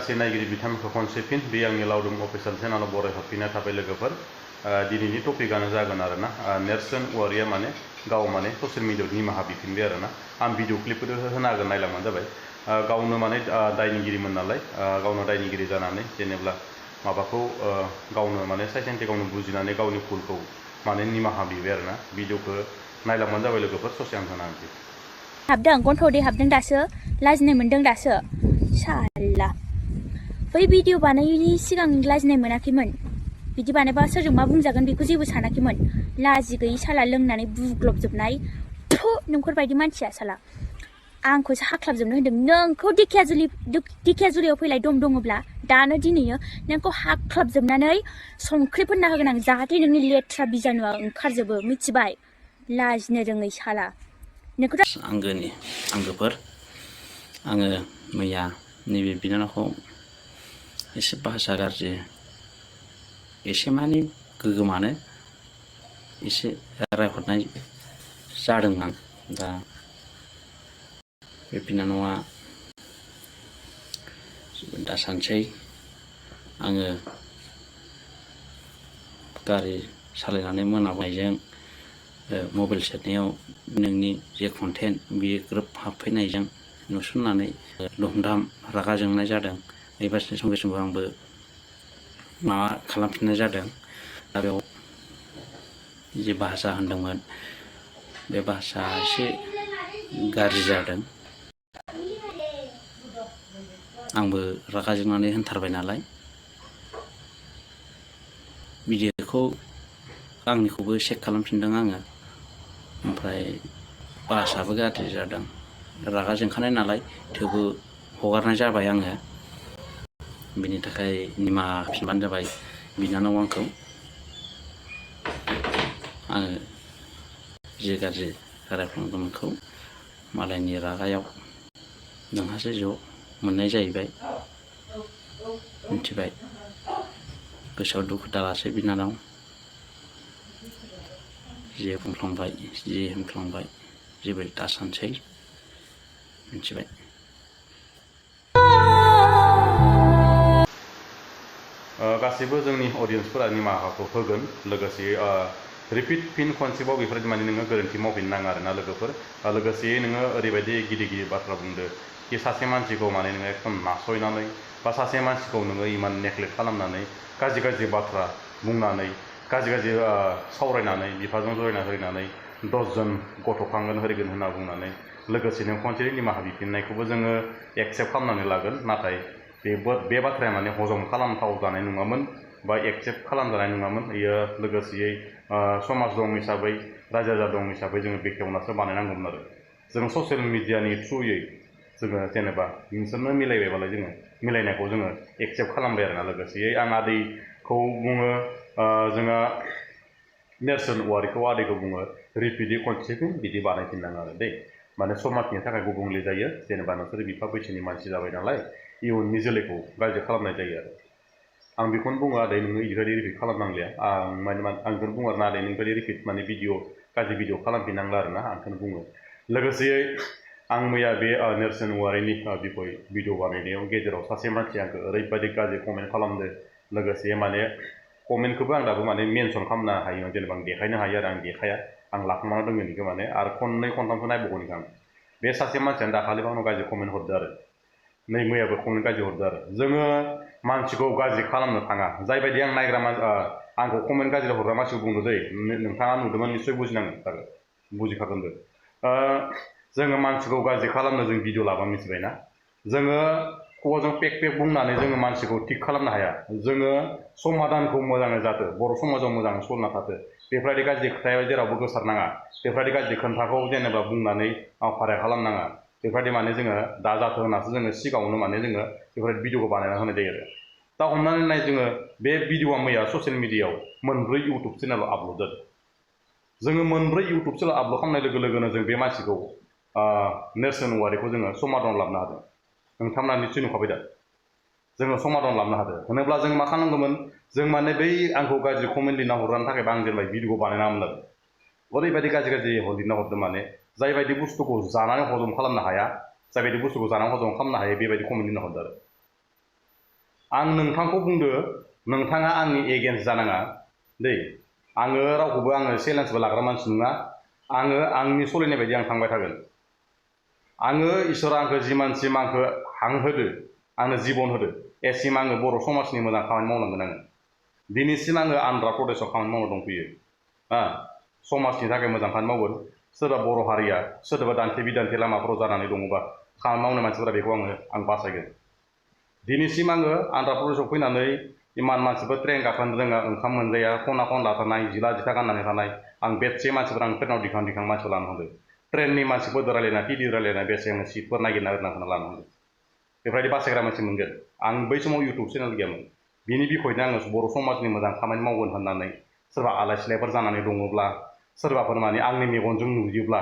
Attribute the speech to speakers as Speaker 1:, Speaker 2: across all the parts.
Speaker 1: गासै नायगिरि बिथांमोनखौ खनसे फिन बे आंनि लावदुम अफिसियेल चेनेलाव बरायहरफिननाय थाबाय लोगोफोर। दिनैनि टपिकआनो जागोन आरोना नेरसोन औवारिया माने गाव माने ससियेल मिडियायाव निमाहा बिफिनबाय आरोना। आं भिडिअ क्लिपफोर होना होगोन, नायलांबानो जाबाय। गावनो माने दायनिगिरिमोन नालाय, गावनो दायनिगिरि जानानै जेनेब्ला माबाखौ गावनो माने सायसेन्टि गावनो बुजिनानै गावनि भुलखौ माने निमाहा बिबाय आरोना। भिडिअखौ नायलांबानो जाबाय लोगोफोर, ससे आं होना होनोसै।
Speaker 2: हाबदों गन्थ'दै हाबदों दासो, लाजिनाय मोनदों दासो। साला बै भिडिअ बानायैनि सिगां लाजिनाय मोनाखैमोन। बिदि बानायबा सोरजों मा बुंजागोन बेखौ जेबो सानाखैमोन। लाजि गैयि साला लोंनानै बुग्लबजोबनाय नोंफोरबायदि मानसिया साला आंखौसो हाख्लाबजोबनो होनदों। नोंखौ दिखियाजुलियाव फैलाय दम दङब्ला दानो दिनैयो नोंखौ हाख्लाबजोबनानै संख्रि फोनना होगोन आं, जाहाथे नोंनि लेथ्रा बिजानुआ ओंखारजोबो, मिथिबाय? लाजिनो रोङै साला नोंखौथ'
Speaker 3: आंगोफोर, आङो मैया नैबे बिनानावखौ एसे भाषा गाज्रि, एसे माने गोगोमानो एसे रायहरनाय जादों आं। दा बे बिनानावा दासानसै आङो गारि सालायनानै मोनाबोनायजों मबाइल सेरनायाव नोंनि जे कन्टेन्ट बियो ग्रोब हाबफैनायजों नुसननानै दुम-दाम रागा जोंनाय जादों। बेबासिनो संगे संगे आंबो माबा खालामफिननाय जादों। दा बेयाव जे भाषा होनदोंमोन बे भाषा एसे गाज्रि जादों। आंबो रागा जोंनानै होनथारबाय नालाय। भिडिअखौ आंनिखौबो चेक खालामफिनदों आङो, ओमफ्राय भाषाबो गाज्रि जादों। रागा जोंखानाय नालाय थेवबो हगारनाय जाबाय आङो। बिनि थाखाय निमाहा बिबानो जाबाय बिनानाव आंखौ। आङो जे गाज्रि रायफ्लांदों नोंखौ मालायनि रागायाव नोंहासो ज' मोननाय जाहैबाय, मिथिबाय? गोसोआव दुखु दालासै बिनानाव। जे बुंफ्लांबाय जे होनफ्लांबाय जेबो दासानसै, मिथिबाय?
Speaker 1: गासैबो जोंनि अडियन्सफोरा निमाहाखौ होगोन। लोगोसे रिपिट फिन खनसेबाव बेफोरबायदि माने नोङो गोरोन्थि मावफिननो नाङा आरोना लोगोफोर। लोगोसेयै नोङो ओरैबायदि गिदिर गिदिर बाथ्रा बुंदो कि सासे मानसिखौ माने नोङो एकदम नासयनानै बा सासे मानसिखौ नोङो इमान नेग्लेक्ट खालामनानै गाज्रि गाज्रि बाथ्रा बुंनानै गाज्रि गाज्रि सावरायनानै बिफाजों जरायना होनानै 10 जन गथ'खांगोन होरिगोन होनना बुंनानै लोगोसेनो खनसे निमाहा बिफिननायखौबो जोङो एक्सेप्ट खालामनानै लागोन। नाथाय बे बाथ्राया माने हजम खालामथाव जानाय नङामोन बा एक्सेप्ट खालामजानाय नङामोन। बेयो लोगोसेयै समाज दं हिसाबै, रायजो राजा दं हिसाबै जोङो बेखेवनासो बानायनांगौमोन आरो। जों ससियेल मिडियानि थ्रुयै जोङो जेनेबा नोंसोरनो मिलायबायबालाय जोङो मिलायनायखौ जोङो एक्सेप्ट खालामबाय आरोना। लोगोसेयै आं आदैखौ बुङो, जोंहा नेरसोन औवारिखौ आदैखौ बुङो, रिपिटै खनसेखौ बिदि बानायफिननाङा आरो दै। माने समाजनि थाखाय गुबुंले जायो। जेनेबा नोंसोर बिफा बैसोनि मानसि जाबाय नालाय, इयुननि जोलैखौ गाज्रि खालामनाय जायो आरो। आं बेखौनो बुङो आदै, नोङो इदिबायदि रिपिट खालामनांलिया। आं बेखौनो बुङो आरोना आदै, नोंबायदि रिपिट माने गाज्रि भिडिअ खालामफिननांला आरोना, आं बेखौनो बुङो। लोगोसेयै आं मैया बे नेरसोन औवारिनि बिखय भिडिअ बानायनायाव गेजेराव सासे मानसिया आंखौ ओरैबायदि गाज्रि कमेन्ट खालामदो। लोगोसे माने कमेन्टखौबो आं दाबो माने मेनसन खालामनो हायो, जेनेबा आं देखायनो हायो आरो आं देखाया, आं लाखुमाना दोङो बेखौ माने। आरो खननै खनथामसो नायबावगोन आं। बे सासे मानसियानो दाखालिबो आंनाव गाज्रि कमेन्ट हरदो आरो नै मैयाबो कमेन्ट गाज्रि हरदो आरो। जोङो मानसिखौ गाज्रि खालामनो थाङा। जायबायदि आं नायग्रा आंखौ कमेन्ट गाज्रि हरग्रा मानसिखौ बुंदो दै, नोंथाङा नुदोंमोन निस्सय बुजिखागोनबो। जोङो मानसिखौ गाज्रि खालामनो जों भिडिअ लाबा मिथिबायना। जोङो खुगाजों पेक पेक बुंनानै जोङो मानसिखौ थिग खालामनो हाया। जोङो समाधानखौ मोजाङै जाथो, बर' समाजाव मोजाङै सलिना थाथो। बेफोरबायदि गाज्रि खोथाया जेरावबो गोसारनाङा। बेफोरबायदि गाज्रि खोथाखौ जेनेबा बुंनानै फाराय खालामनाङा। बेफोरबायदि माने जोङो दा जाथो होननासो जोङो सिगाङावनो माने जोङो बेफोरबायदि भिडिअखौ बानायना होनाय जायो आरो। दा हमनानै नाय, जोङो बे भिडिअआ मैया ससियेल मिडियायाव मोनब्रै इउटुब चेनेलाव आपल'ड जादों। जोङो मोनब्रै इउटुब चेनेल आपल'ड खालामनाय लोगो लोगोनो जों बे मानसिखौ नेरसोन औवारिखौ जोङो समाधान लाबोनो हादों। नोंथांमोना निस्सय नुखाबाय दा। जोङो समाधान लाबोनो हादों होनोब्ला जों मा खालामनांगौमोन, जों माने बै आंखौ गाज्रि कमेन्ट लिरना हरग्रानि थाखायबो आं जेनेबा भिडिअखौ बानायनाङामोन आरो। ओरैबायदि गाज्रि गाज्रि लिरना हरदों माने, जायबायदि बुस्थुखौ जानानै हजम खालामनो हाया, जायबायदि बुस्थुखौ जानानै हजम खालामनो हायो, बेबायदि कमेन्ट लिरना हरदों आरो। आं नोंथांखौ बुंदो नोंथाङा आंनि एगेन्स्ट जानाङा दै आङो रावखौबो आङो चेलेन्जबो लाग्रा मानसि नङा आङो आंनि सलिनाय बायदि आं थांबाय थागोन आङो इसोरा आंखौ जिमानसिम आंखौ हां होदो आंनो जिबन होदो एसिम आङो बर' समाजनि मोजां खामानि मावनांगोन आङो दिनैसिम आङो आन्ध्रा प्रदेशआव खामानि मावना दंफैयो समाजनि थाखाय मोजां खामानि मावगोन सोरबा बर' हारिया सोरबा दान्थे बिदान्थे लामाफोराव जानानै दङबा खामानि मावनाय मानसिफोरा बेखौ आं बासायगोन दिनैसिम आङो आन्ध्रा प्रदेशआव फैनानै इमान मानसिफोर ट्रेन गाखोनो रोङा ओंखाम मोनजाया खना खनला थानाय जिला जिथा गाननानै थानाय आं बेसे मानसिफोर आं ट्रेनाव दिखां दिखां मानसिफोर लानो थांदों ट्रेननि मानसिफोरजों रायलायना टिडि रायलायना बेसे आङो सिटफोर नागिरना लानो थांदों बेफोरबायदि बासायग्रा मानसि मोनगोन आं बै समाव इउटुब चेनेल गैयामोन बिनि बिखयनो आङो बर' समाजनि मोजां खामानि मावगोन होननानै सोरबा आलाय सिलायफोर जानानै दङब्ला सोरबाफोर माने आंनि मेगनजों नुयोब्ला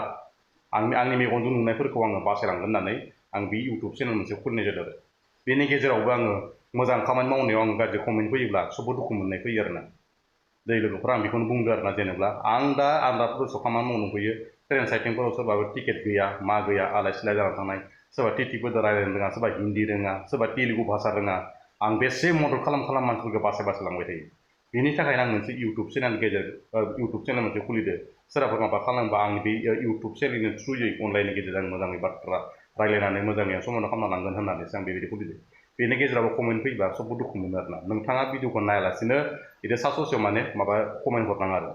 Speaker 1: आंनि मेगनजों नुनायफोरखौ आङो बासायलांगोन होननानै आं बे इउटुब चेनेल मोनसे खुलिनाय जादों आरो बेनि गेजेरावबो आङो मोजां खामानि मावनायाव आं गाज्रि कमेन्ट फैयोब्ला सबबो दुखु मोननाय फैयो आरोना दै लोगोफोरा आं बेखौनो बुंदों आरोना जेनेबा आं दा आन्ध्रा प्रदेशआव खामानि मावनो फैयो ट्रेन साइटिंफोराव सोरबाबो टिकेट गैया मा गैया आलाय सिलाय जाना थानाय सोरबा टिटिफोरजों रायलायनो रोङा सोरबा हिन्दी रोङा सोरबा तेलुगु भाषा रोङा आं बेसे मदद खालाम मानसिफोरखौ बासाय लांबाय थायो बेनि थाखायनो आं मोनसे इउटुब चेनेल मोनसे खुलिदो सोरबाफोर माबा खालामोबा आं बे इउटुब चेनेलनि थ्रुयै अनलाइननि गेजेरजों मोजाङै बाथ्रा रायलायनानै मोजाङै समाधान खालामना लांगोन होननानैसो आं बेबायदि खुलिदो बेनि गेजेरावबो कमेन्ट फैबा सबबो दुखु मोनो आरोना नोंथाङा भिडिअखौ नायालासिनो बिदि सा ससेयाव माने माबा कमेन्ट हरनाङा आरो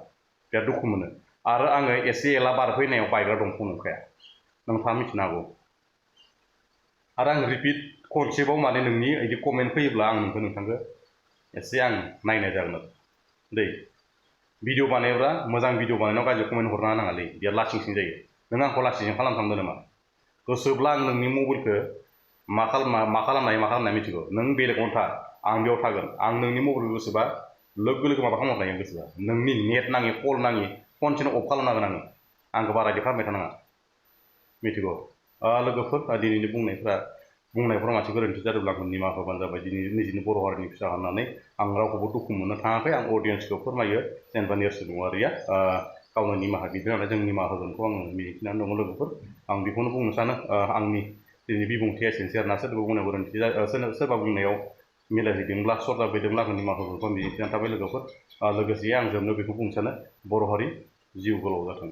Speaker 1: बिराद दुखु मोनो आरो आङो एसे एला बारफैनायाव बायग्रा दंफां नंखाया नोंथाङा मिथिनो हागौ आरो आं रिपिट खनसेबाव माने नोंनि बिदि कमेन्ट फैयोब्ला आं नोंथांखौ एसे आं नायनाय जागोन आरो दै भिडिअ बानायोब्ला मोजां भिडिअ बानायनायाव गाज्रि कमेन्ट हरनो नाङालै बिराद लासिं सिं जायो नों आंखौ लासिं खालामथांदो नामा गोसोब्ला आं नोंनि मबाइलखौ मा खालामनाय मिथिगौ नों बेलेगावनो था आं बेयाव थागोन आं नोंनि मबाइलखौ गोसोबा लोगो लोगो माबा खालामनो हायो गोसोबा नोंनि नेट नाङि कल नाङि खनसेनो अफ खालामनांगोन आंखौ बारा इदि खालामबाय थानाङा मिथिगौ लोगोफोर दिनैनि बुंनायफोरा मानसि गोरोन्थि जादोंब्ला आंखौ निमाहा होबानो जाबाय दिनै निजिनि बर' हारिनि फिसा होननानै आं रावखौबो दुखु मोननो थाङाखै आं अडियेन्सखौ फोरमायो जेनेबा नेरसोन औवारिया गावनो निमाहा बिदों नालाय जों निमाहा होगोनखौ आङो मिजिंथिनानै दङ लोगोफोर आं बेखौनो बुंनो सानो आंनि दिनै बिबुंथिया एसेनोसै आरोना सोरबा बुंनायाव गोरोन्थि सोरबा बुंनायाव मिलायहैदोंब्ला सर्ट जाफैदोंब्ला आङो निमाहा होगोनखौ मिजिंथिनानै थाबाय लोगोफोर लोगोसे आं जोबनो बेखौ बुंनो सानो बर' हारि जिउ गोलाव जाथों